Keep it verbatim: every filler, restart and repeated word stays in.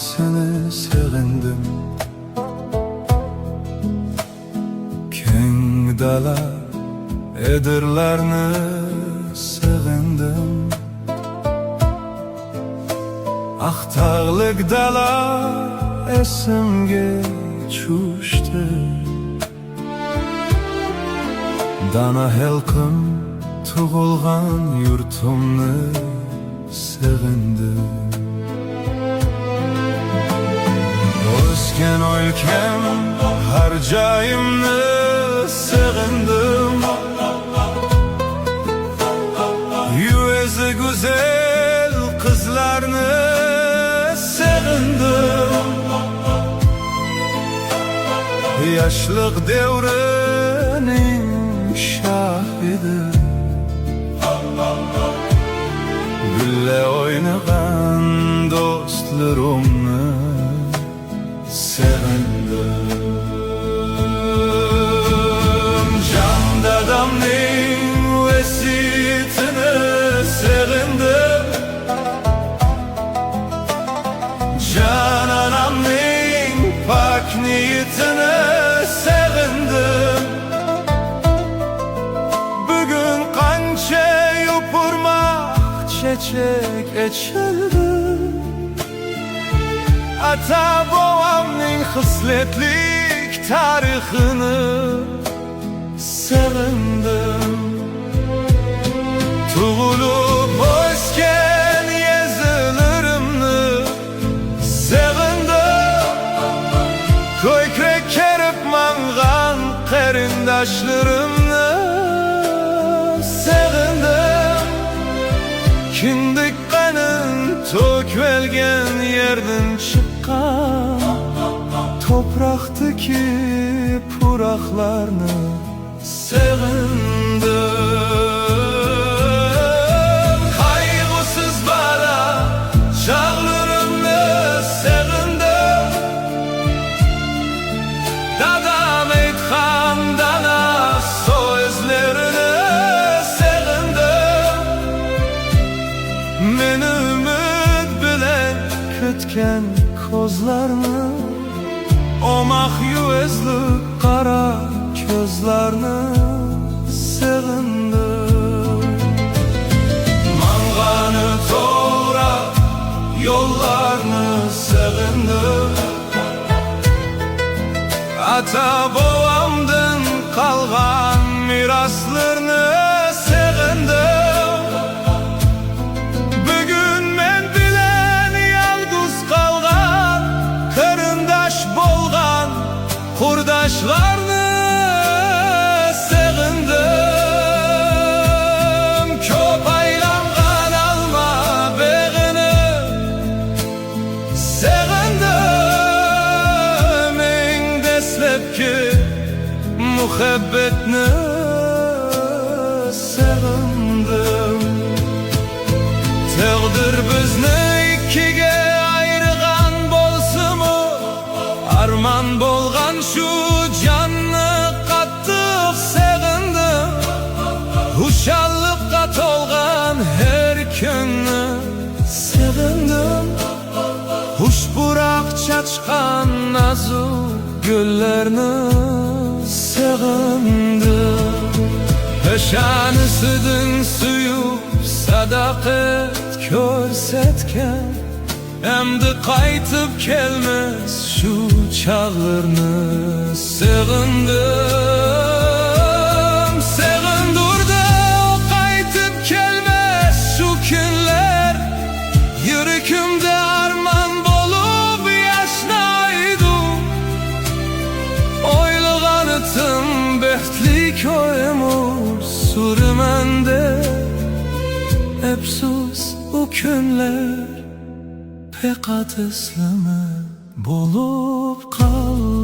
سېنى سېغىندىم. كەڭ دالا، ئېدىرلارنى سېغىندىم. ئاق تاغلىق دالا ئېسىمگە چۈشتى. دانا خەلقىم، تۇغۇلغان يۇرتۇمنى سېغىندىم. ئۆسكەن ئۆلكەم، ھەر جايىمنى سېغىندىم. يۈزى گۈزەل قىزلارنى سېغىندىم. ياشلىق دەۋرىنىڭ شاھىدى، بىللە ئوينىغان دوستلىرىمنى سېغىندىم. جان دادامنىڭ ۋەسىيىتىنى سېغىندىم. جان ئانامنىڭ پاك نىيىتىنى سېغىندىم. بۈگۈن قانچە يوپۇرماق، چېچەك ئېچىلدى. ئاتا-بوۋامنىڭ خىسلەتلىك تارىخىنى سېغىندىم. تۇغۇلۇپ ئۆسكەن يېزىلىرىمنى سېغىندىم. كۆكرەك كېرىپ ماڭغان قېرىنداشلىرىمنى سېغىندىم. كىندىك قېنىن تۆكۈلگەن يەردىن چىققان توپراقتىكى پۇراقلارنى سېغىندىم. قايغۇسىز بالا چاغلىرىمنى سېغىندىم. دادام ئېيتقان دانا سۆزلىرىنى سېغىندىم. مېنى ئۈمىد بىلەن كۈتكەن كۆزلەرنى، ئوماق يۈزلۈك قارا كۆزلەرنى سېغىندىم. ماڭغان توغرا يوللارنى سېغىندىم. ئاتا-بوۋامدىن قالغان مىراسلىرىنى سېغىندىم. بۈگۈن مەن بىلەن يالغۇز قالغان، قېرىنداش بولغان قۇرداشلارنى سېغىندىم. كۆپ ئايلانغان ئالما بېغىنى سېغىندىم. ئەڭ دەسلەپكى مۇھەببەتنى سېغىندىم. تەقدىر بىزنى ئىككىگە ئايرىغان بولسىمۇ، ئارمان بولغان شۇ جاننى قاتتىق سېغىندىم. خۇشاللىققا تولغان ھەر كۈننى سېغىندىم. خۇش پۇراق چاچقان نازۇك گۈللەرنى سېغىندىم. پېشانىسىدىن سۆيۈپ ساداقەت كۆرسەتكەن، ئەمدى قايتىپ كەلمەس شۇ چاغلارنى سېغىندىم. سېغىندۈردى ئۇ قايتىپ كەلمەس شۇ كۈنلەر. يۈرىكىمدە ئارمان بولۇپ ياشنايدۇ. ئويلىغانتىم بەختلىك ئۆمۈر سۈرىمەن دەپ. ئەپسۇس، ئۇ كۈنلەر پەقەت ئەسلىمە بولۇپ قالدى.